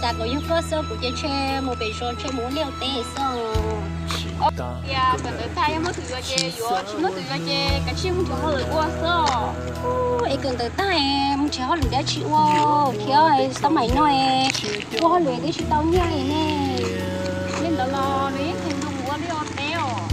Cas kom yog koj xwb, kuv ces ntshe mus pem zos ntshe mus ua liaj ua teb xwb. Tias kawm ntawv tag yog muaj tus yuav ces yuav, tsis muaj tus yuav ces kav tsij mus nrhiav hauj lwm ua xwb. Es kawm ntawv tag mus nrhiav hauj lwm dab tsi ua thiab, xab maim no ua hauj lwm twb tsis tau nyiaj li ne. Li ntawd los nws yeej tsis nrog mus ua liaj ua teb os.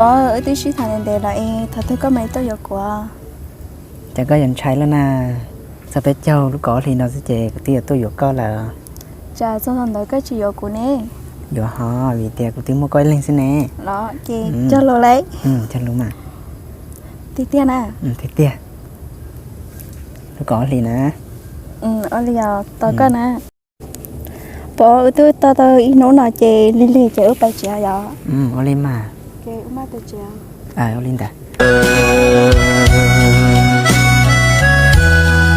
Os, wb twb sib tham ntev ntev lawm es thaum twg koj mam li tuaj yuav kuv? Cas koj yuav ntshai lawm na, txog peb caug lub kaum ob hlis no xwb ces kuv twb yuav tuaj yuav koj lawm. Cas txog thaum ntawd koj tsis yuav kuv ne? Yuav hos, vim tias kuv twb muaj koj ib leeg xwb ne. Los ces cog lus lauj. Cog lus mas. Tiag tiag na? Tiag tiag. Lub kaum ob hlis na. Ua li os, tos koj na. Pom wb twb tos tau ib hnub no ces lig lig ces wb pais tsev yom. Ua li mas. Ua li ntawd.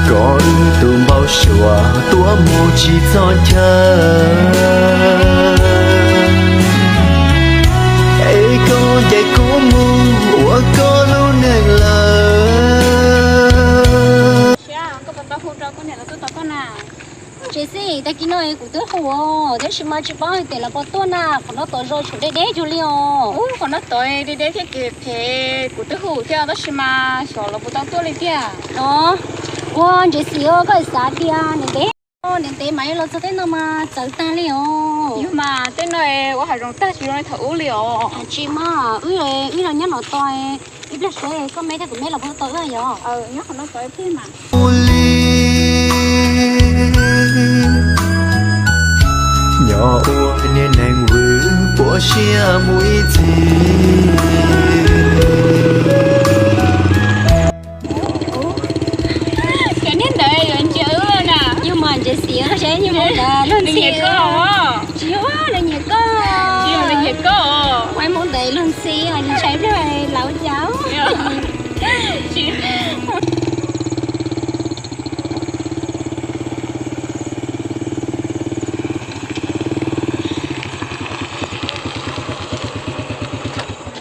Koj wb tus npau suav tuaj mus tsis txog chaw, es koj ncaim kuv mus ua koj lub neej lawm. Tsis xij, tag kis no kuv twb hu os, tab sis mas tsis paub hais tias lawv puas tuaj na, qhov no tod zos tshuav deb deb cuag li os. Ub, qhov no tod deb deb thiab ces phem, kuv twb hu thiab tab sis mas xyov lawv puas tau tuaj li tiag. Los, ua ntsev xis, koj xav tias ntev ntev, ntev ntev mam li los txog tej no mas txawv tag li os. Yog mas tej no ua hav zoov tag tsis zoo li thaum ub li os. Tsis mas, wb los nyob no tos ib pliag seb koj me thiab kuv me los puas tau wb yom. Nyob qhov no tos ib pliag mas. Ua li, nyob ua niag neeg vwm puas siab mus ib txhis. Cov niag ntawd yuav ntsia wb na. Yog mas ntsev xis, koj saib niag hmoob ntawd luag ntxhi. Tsis yog, nws nyiam koj. Tsis yog nws nyiam koj. Ua hmoob ntawd luag ntxhi, ntshai pliag lawv cas.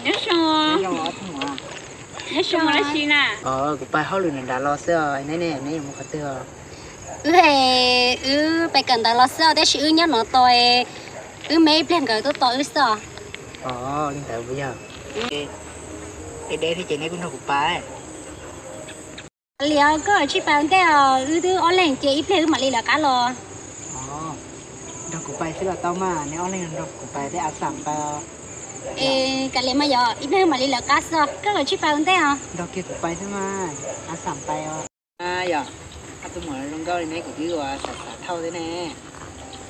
Nyob zoo. Nyob zoo, mus dab tsi na? Kuv pais hauj lwm nram nrad los xwb os, neb ne, neb yuav mus qhov twg os? Wb, wb pais kawm ntawv los xwb os, tab sis wb nyob no tos wb me ib pliag nkawd tuaj tos wb xwb os. Os, li ntawd puas yog? Deb deb thiab ces neb kuj nrog kuv pais. Li os, koj tsij pais ua ntej os, wb twb ob leeg ces ib pliag wb mam li lawv qab los. Nrog kuv pais xwb los tau mas, neb ob leeg nrog kuv pais tej a xam pais os. Es kav liam mas yog ib pliag wb mam li lawv qab xwb os, koj tsij pais ua ntej os. Nrog kiag kuv pais xwb mas, a xam pais os. Yog, ob tug muam zoo nkauj li neb kuv twb ua xam xam thauj thiab ne.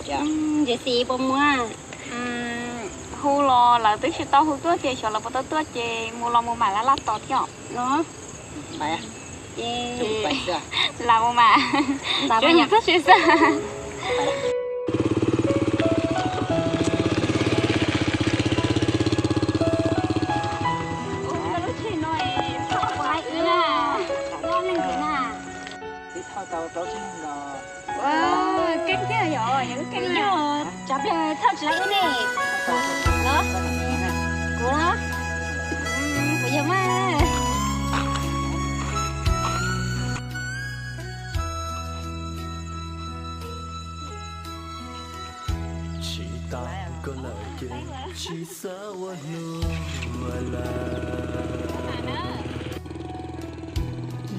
Ntsev xis puas mus? Hu los lawv twb tsis tau hu tuaj ces xyov lawv puas tau tuaj ces mus los mus mam laj laj tos thiab os. Los, lam mus mas, tsuas yog txog tsis xwb. Keej tiag yog, yog keej yog tsav pliag thauj tsis laib wb ne. Los, kuv los, kuv yog mas. Tsis tau koj lawm ces tsis xav ua hluas lawm.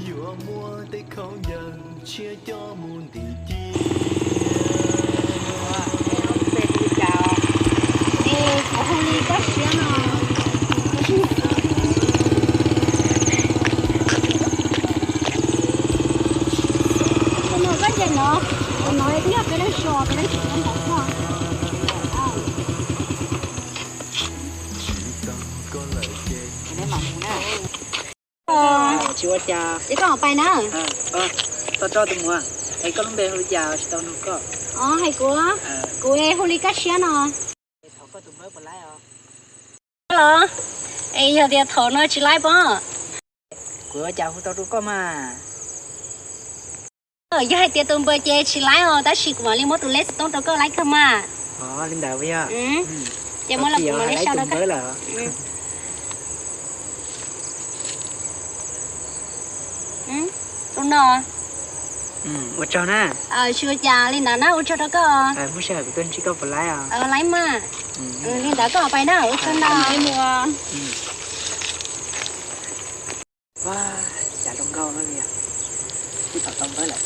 Yuav muab tej khaub ncaws tshiab coj mus ntim ciaj. Es kuv hu li koj siab no. Tus no koj nce no, tus no yog peb leeg so, peb leeg so nyob ntawm koj. Tsis ua cas. Es koj mam pais na. Tau tso tus muam, es koj lub npe hu li cas tsis tau nug koj? Os, hais kuv, kuv hu li Kab Siab no. Los, es yog tias thaum no tsis laib pob? Kuv ua cas hu tau rau koj mas? Yog hais tias tus npawg ces tsis laib os, tab sis kuv mam li muab tus lej xov tooj rau koj laib kawg mas. Li ntawd yog. Ces muab los kuv mam li xa rau koj lawm. Tus no. Ua tsaug na. Tsis ua cas, li ntawd na, ua tsaug rau koj. Muaj sij hawm kuv tuaj ntsib koj puas laib os? Laib mas. Li ntawd koj pais na, ua tsaug ntau. Cas zoo nkauj li, kuv tau npawg lawm.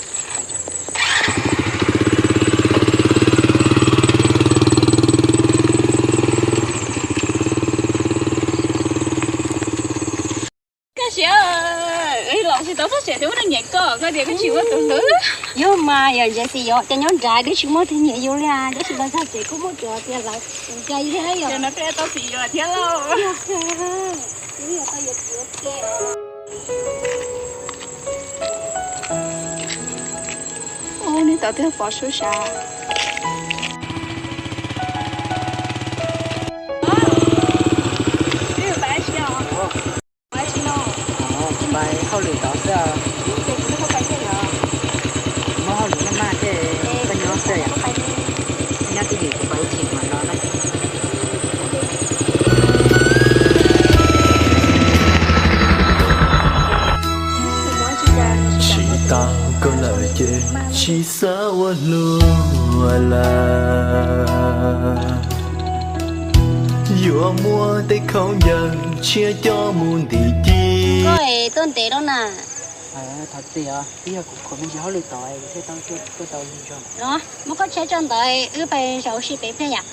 Koj siab, los tsis tau txoj siab thiab muab neeg nyiam koj, koj tias koj tsis muaj tus hlub. Yog mas, yog ntse xis yog cov nyob nrad twb tsis muaj tus nyiam yus li, tab sis los txog tsev kuj muaj cov tias lawv tus nyiam yus thiab yog. Ces no tej tau txiv yuav thiab lauj. Ub, neb tau twb pom sub sav. Pais hauj lwm tod xwb. Muaj hauj lwm maj maj thiab, koj nyob xwb yom? Nyob twj ywm kuv pais ib chim mam los na. Tsis tau koj lawm ces tsis xav ua luaj lawm. Yuav muab tej khaub ncaws tshiab coj mus ntim ci. Koj es tuaj ntev lawm na? Thov txim os, twb yog kuv khuv me ntsis hauj lwm tod kuv thiaj tau tuaj tau lig zog. Muab koj tsheb tso ntawd, wb pais zaum ua si pem pliag yom.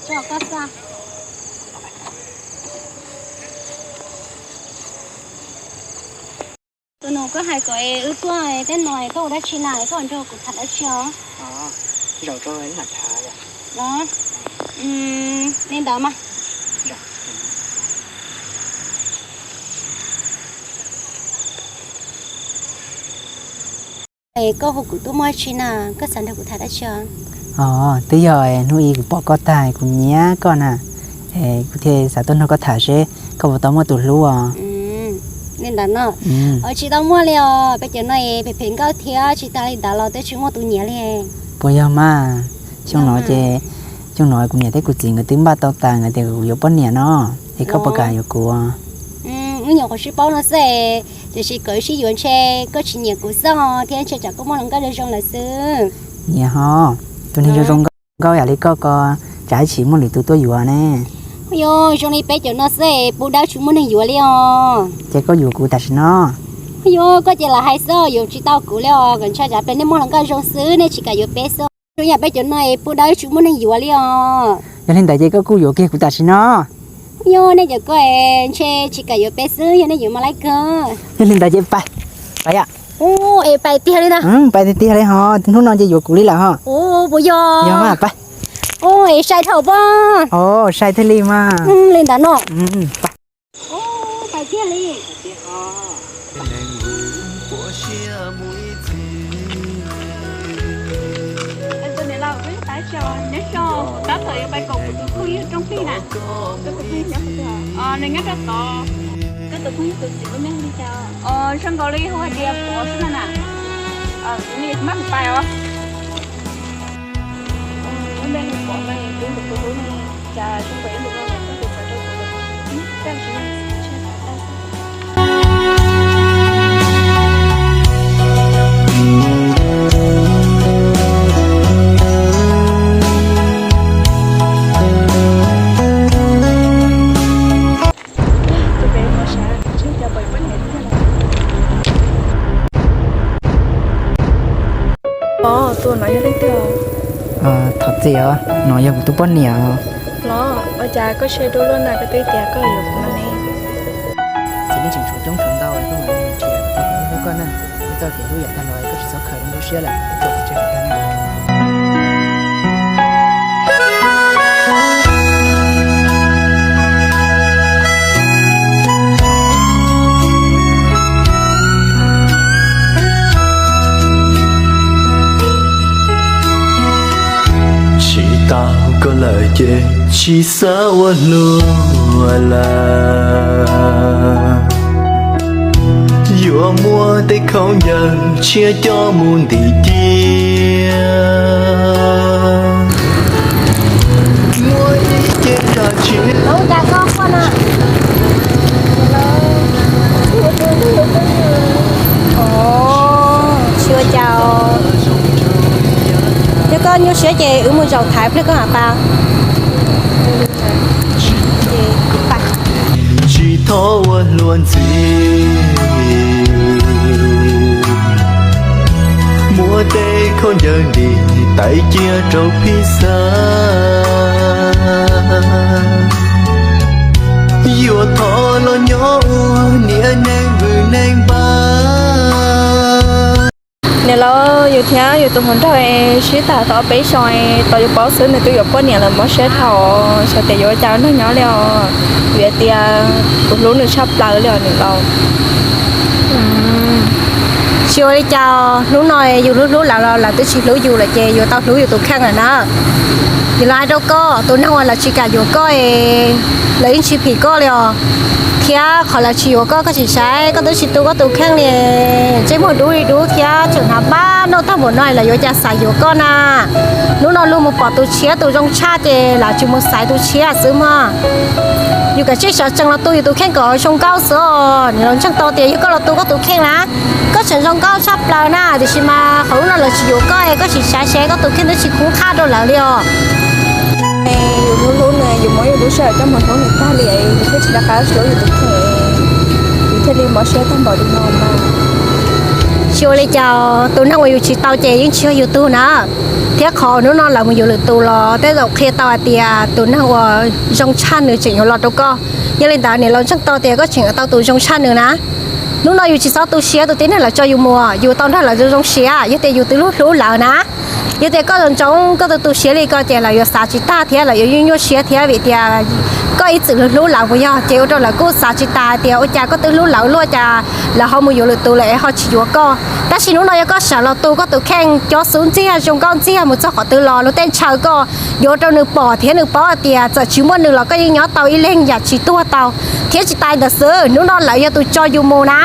Tso koj xa. Tus nus koj hais kom wb tuaj teb no, koj ua dab tsi na, koj nrog kuv tham dab tsi os? Zaum rau wb mam tham. Los, li ntawd mas. Es koj hu kuv tuaj muaj dab tsi na, koj xav nrog kuv tham dab tsi os? Os, twb yog hnub ib kuv pom koj tag kuv nyiam koj na, es kuv thiaj xav tuaj nrog koj tham seb koj puas tau muaj tus hlub os. Li ntawd no, tsis tau muaj li os, peb cov no phem phem nkauj thiab tsis tas li ntawd los twb tsis muaj tus nyiam li. Puas yog mas? Xyoo no ces, xyoo no kuv niam thiab kuv txiv nkawd twb npaj tau tas nkawd tias kuv yuav poj niam no, es koj puas kam yuav kuv? Wb nyuam qhuav sib paub no xwb, tiam sis kom wb sib yuav ntshe koj tsis nyiam kuv xwb thiab ntshe tsam koj muaj hluas nkauj zoo zoo lawm xwb. Nyiam ho, tus neeg zoo zoo nkauj yam li koj ko, tsam ib chim muaj lwm tus tuaj yuav ne. Yog zoo li peb cov no xwb, pub dawb tsis muaj neeg yuav li os. Ces koj yuav kuv tam sim no. Yog koj ces lam hais xwb, yuav tsis tau kuv li os, kom ntshe tsam peb nej muaj hluas nkauj zoo xwb nej tsis kam yuav peb xwb. Zoo yam peb cov no pub dawb tsis muaj neeg yuav li os. Yog li ntawd ces koj kuj yuav kiag kuv tam sim no. Yog nej cov ko ntshe tsis kam yuav peb xwb, yog nej yuav mas laib kawg. Yog li ntawd ces pais, pais yom. Ub, es pais tiag li na. Pais tiag tiag li ho, hnub no ces yuav kuv li lawm ho. Ub, puas yog? Yog mas, pais. Ub, es sai dhau pob. Os, sai thiaj li mas. Li ntawd no. Pais tiag li. Nyob rau tod, koj tus phooj ywg tus txiv lub npe hu li cas? Zoo nkaus li hu hais tias Pov xwb na. Kuv mam pais os. Lub npe hu Pov no, kuv tus hlub no, cas zoo nkaus ib ntus no los koj tus txawv rau kuv. Tus pem mus sav tsis cov poj niam tiag los? Os, tus no yog leej twg? Thov txim os, no yog kuv tus poj niam. Los, ua cas koj siab dub luaj na, koj twb tias koj yuav kuv no ne. Txiv neej tseem tshuav coob tshuav ntau, koj mam li nrhiav tau tus hlub koj na. Koj txoj kev hlub yav tag los koj tsis txhob khaws lub siab lawm, koj tsuas tseg tag na. Tsis tau koj Lawm ces tsis xav ua luaj lawm, yuav muab tej khaub ncaws tshiab coj mus ntim cia. Muab ib ce zam tsis Tsis ua cas. Yog koj nyuaj siab ces wb mus zaum thaiv pliag koj mam pas. Tsis txhob ua luag ntxhi, muab tej khaub ncaws ntim taiv cia rau phij xav. Yuav thov los nyob ua niam neeg vwm neeg npab. Niam laus, yus thiab yus tus hluas nraug sib tham tau peb xyoos, tos yus paub xwb nws twb yuav poj niam lawm, mob siab dhau, xyov tias yuav ua cas nrog nyob li os. Vim tias kuv hlub nws tshaj plaws li os niam laus. Tsis ua li cas, hnub no yus hlub hlub lawv los lawv twb tsis hlub yus lawm ces yus tau hlub yus tus kheej lawm na. Yus los hais rau koj, tus neeg uas lawv tsis kam yuav koj, lawv yeej tsis phim koj li os. Thiab qhov lawv tsis yuav koj, koj tsis saib, koj twb tsis tu koj tus kheej li, ntsej muag dub li dub thiab tseem hnav pab noj tag npaum no lawv yuav cas xav yuav koj na. Hnub no luag mus pom tus tshiab tus zoo tshaj ces lawv tsis mus xaiv tus tshiab xwb mog. Yus kav tsij sawv tsees los tu yus tus kheej kom zoo nkauj xwb os. Nws los ntseeg tau tias yog koj los tu koj tus kheej na, koj tseem zoo nkauj tshaj plaws na, tiam sis mas qhov hnub no lawv tsis yuav koj, koj tsis saib seb koj tus kheej twb tsis kub qab rau lawv li os. Yus hlub hlub nws, yus muab yus lub sij hawm coj mus hlub nws tag li, yus thiaj tsis rov qab hlub yus tus kheej, yus thiaj li mob siab tag npaum li no mas. Tsis ua li cas, tus neeg uas yus tsis tau ces yeej tsis yog yus tug na. Thiab qhov hnub no lawv mus yuav lwm tus los tej zaum qhia tau hais tias tus neeg uas zoo tshaj nws tseem yuav los rau koj. Yog li ntawd niam laus ntseeg tau tias koj tseem yuav tau tus zoo tshaj nws na. Hnub no yus tsis txhob tu siab tus tib neeg lawv tso yus mus, yus tau nrog lawv zoo zoo siab, yog tias yus twb hlub hlub lawv na. Yog tias koj zoo ntsoov koj tu tu siab li ko ces lawv yuav xav tsis tag thiab lawv yuav nyuaj nyuaj siab thiab, vim tias koj ib txwm hlub hlub lawv puas yog, ces ua rau lawv kuj xav tsis tas tias ua cas koj twb hlub lawv luaj cas lawv ho mus yuav lwm tus lawm es ho tsis yuav koj. Tab sis hnub no yog koj sawv los tu koj tus kheej, cov xub ntxiag zoo nkauj ntxiag mus txog qhov twg los luag tej ntshaw koj, yuav ua rau nws pom thiab nws paub hais tias txawm tsis muaj nws los koj yeej nyob tau ib leeg yam tsis tuag tau. Thiab tsis tas ntawd xwb, hnub no lawv yog tus tso yus mus na,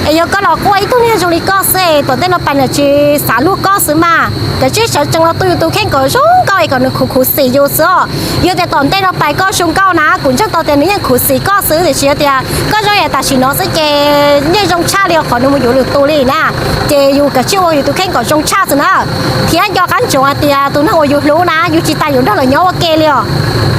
es yog koj los quaj ib tug niag zoo li koj xwb es tom ntej no pais nws tsis xav luag koj xwb mas. Kav tsij sawv tsees los tu yus tus kheej kom zoo nkauj es kom nws khuv khuv xim yus xwb os. Yog tias tom ntej no pais koj zoo nkauj na, kuv ntseeg tau tias nws yeej khuv xim koj xwb, tiam sis yog tias koj zoo yam tam sim no xwb ces yeej zoo tshaj li qhov nws mus yuav lwm tus li na. Ces yus kav tsij ua yus tus kheej kom zoo tshaj xwb na. Thiab nco qab ntsoov hais tias tus neeg uas yus hlub na, yus tsis tas yuav nrog lawv nyob ua ke li os.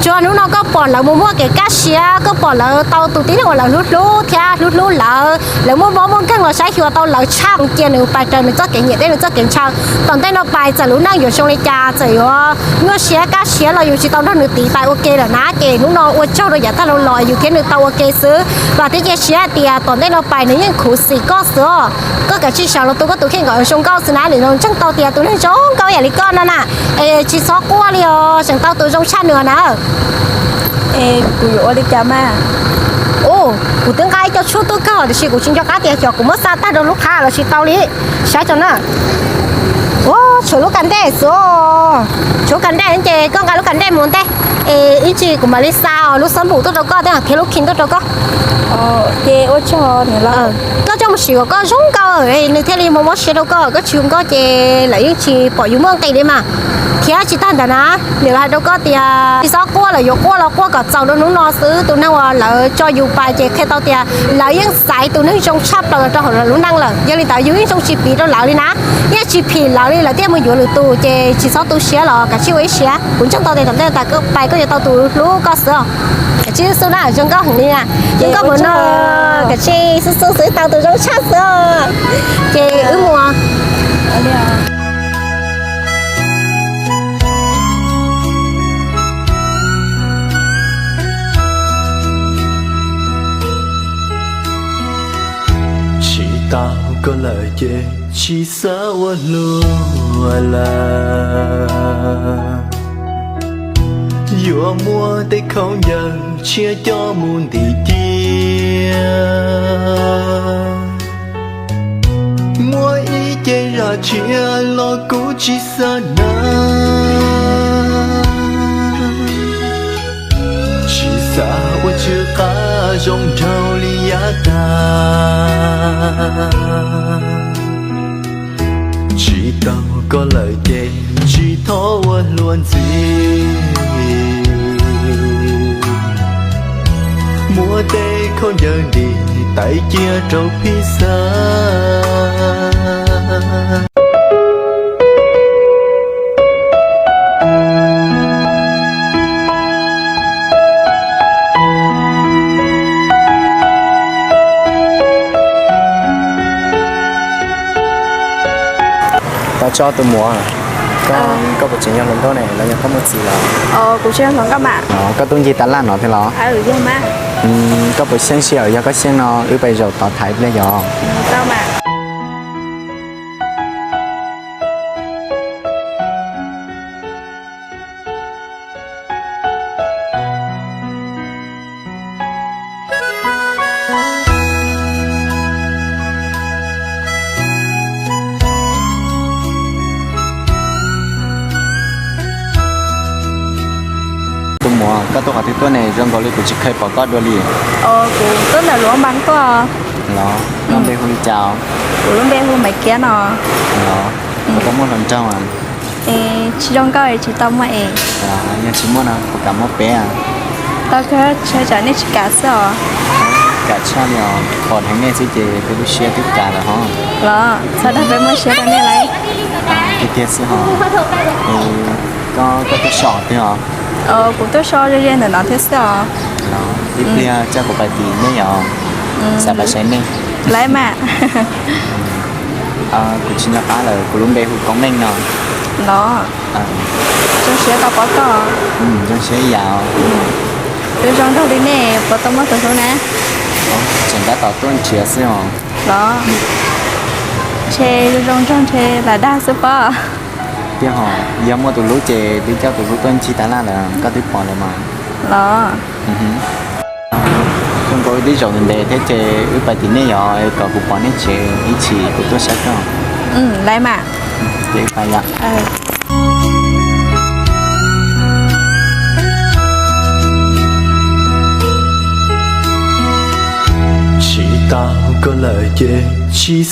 Tsuas hnub no koj pom lawv mus muaj kev kaj siab, koj pom lawv tau tus tib neeg uas lawv hlub hlub thiab hlub hlub lawv, lawv muaj mob muaj nkeeg los saib xyuas tau lawv tshaj, cia nws pais raws nws txoj kev nyiam thiab nws txoj kev ntshaw. Tom ntej no pais txawm lub neej yuav zoo li cas, txawm yuav nyuaj siab kaj siab los yus tsis tau nrog nws tiv pais ua ke lawm na, ces hnub no ua tsaug rau yav tag los los yus thiab nws tau ua ke xwb. Vam thiab cia siab hais tias tom ntej no pais nws yeej khuv xim koj xwb os. Koj kav tsij sawv los tu koj tus kheej kom zoo nkauj xwb na, nws ntseeg tau tias tus neeg zoo nkauj yam li koj no na, es tsis txhob quaj li os, tseem tau tus zoo tshaj nws na. Es kuv yuav ua li cas mas? Ua, kuv twb nqa ib co tshuaj tuaj kawg tiam sis kuv tsis nco qab tias xyov kuv muab xa tag rau lub qhab los tsis tau li. Saib tso na. Ua, tshuav lub kas ntej xwb. Tshuav kas ntej ces koj nqa lub kas ntej mus ntej, es ib tsam kuv mam li xa lub xab npum tuaj rau koj thiab lub kheem tuaj rau koj. Ces ua tsaug. Koj coj mus sim kom koj zoo nkauj nws thiaj li mus mob siab rau koj, koj tsis zoo nkauj ces lawv yeej tsis pom yus muaj nqis li mas. Thiab tsis tag ntawd na, nws los hais rau koj tias tsis txhob quaj, lawv yuav quaj los quaj kom txaus rau hnub no xwb. Tus neeg uas lawv tso yus pais ces qhia tau tias lawv yeej xaiv tus neeg zoo tshaj plaws los rau hauv lawv lub neej lawm. Yog li ntawd yus yeej zoo tsis piv rau lawv li na, yeej tsis phim lawv li, lawv thiaj mus yuav lwm tus. Ces tsis txhob tu siab los kav tsij ua ib siab, kuv ntseeg tau tias tom ntej tas koj pais koj yuav tau tus hlub koj xwb. Kav tsij xwb na, zoo nkauj heev li na. Zoo nkauj mus no, kav tsij xwb xwb xwb tau tus zoo tshaj xwb. Ces wb mus. Tsis tau koj lawm ces tsis xav ua luaj lawm. Yuav muab tej khaub ncaws tshiab coj mus ntim cia. Muab ib ce zam tshiab los kuv tsis xav hnav. Zoo nraug li yav tag, tsis tau koj lawm ces tsis txhob ua hluas ntxhi. Muab tej khaub ncaws ntim tais cia rau phij xav. Tau tso tus muam, koj puas tseem yog hluas nkauj ne los yog koj muaj txiv lawm? Kuv tsis yog hluas nkauj mas. Koj tuaj ncig tas laj no thiab los? Koj puas xyeej sij hawm yog koj xyeej no wb pais zaum tod tham ib pliag yom? Tus muam, koj tuaj qhov twg tuaj ne? Zoo nkaus li kuv tsis kheev pom koj dua li. Kuv tuaj ntawm Luam Npas tuaj. Los, koj npe hu li cas? Kuv lub npe hu Maiv Kiab no. Los, puas tau muaj hluas nraug? Es tsis zoo nkauj es tsis tau muaj es. Yog tsis muaj no puas kam muaj peb? Tau kawg, tsuas tsam nej tsis kam xwb os. Kam tshaj li os, pom dheev nej xwb ces peb lub siab twb kam lawm hos. Los, txhob dag peb muaj siab rau nej lauj. Tiag tiag xwb hos. Es koj, koj tuaj so twg os? Kuv tuaj so ze ze ntawm no thiab xwb os. Los, ib pliag coj kuv pais tim nej yom? Xav pais saib nej. Lawv mas. Kuv tsis nco qab lawm, kuv lub npe hu Koob Meej no. Los, zoo siab tau pom koj. Zoo siab ib yam. Tus zoo nraug li nej puas tau muaj tus hlub na? Tseem tab tom tuaj nrhiav xwb os. Los, ntshe zoo zoo nraug ntshe lam dag xwb pob. Tiag hos, yog muaj tus hlub ces twb coj tus hlub tuaj ncig tas laj lawm, koj twb pom lawm mas. Los, zoo nkaus wb twb zaum ntev thiab ces wb pais tim nej yom, kom kuv pom nej tsev ib chim kuv tuaj saib koj. Lawv mas. Ces wb pais yom. Tsis tau koj lawm ces tsis